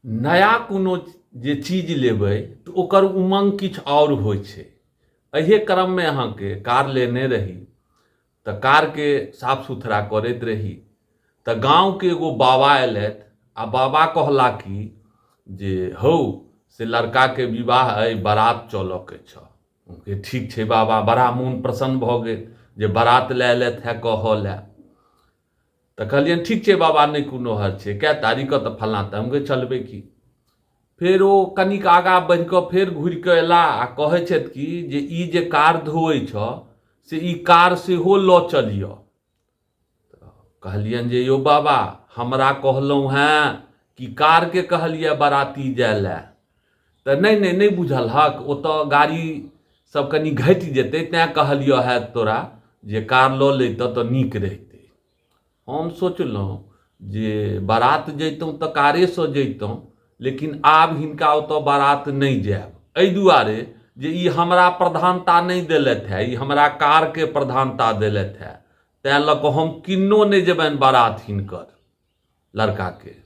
नया कोनो जे चीज लेबै तऽ ओकर उमङ्ग किछु आओर होइ छै। एहिए क्रममे अहाँके कार लेने रही तऽ कारके साफ सुथरा करैत रही तऽ गाँवके एगो बाबा अयलथि आ बाबा कहला कि जे हौ से लड़काके विवाह अइ बारात चलऽके छऽ। हम कहलियै ठीक छै बाबा, बड़ा मोन प्रसन्न भऽ गेल जे बारात लए अयलथि हेँ कहऽ लए। तऽ कहलियनि ठीक छै बाबा, नहि कोनो हर्ज छै, कए तारीखके? तऽ फल्लाँ तऽ। हम कहलियै चलबै की। फेर ओ कनिक आगाँ बढ़ि कऽ फेर घुरि कऽ अयलाह आ कहै छथि कि जे ई जे कार धोअै छह से ई कार सेहो लऽ चलिअ। कहलियनि जे यौ बाबा, हमरा कहलहुँ हेँ कि कारके कहलियै बराती जाय लए? तऽ नहि नहि नहि बुझल हक, ओतऽ गाड़ी सब कनि घटि जेतै तैँ कहलिअ हे तोरा जे कार लऽ लैतऽ तऽ नीक रहितै। हम सोचलहुँ जे बारात जैतहुँ तऽ कारेसँ जैतहुँ, लेकिन आब हिनका ओतऽ बारात नहि जायब, एहि दुआरे जे ई हमरा प्रधानता नहि देलथि हे, ई हमरा कारके प्रधानता देलथि हे, तैँ लऽ कऽ हम किन्नो नहि जेबनि बारात हिनकर लड़काके।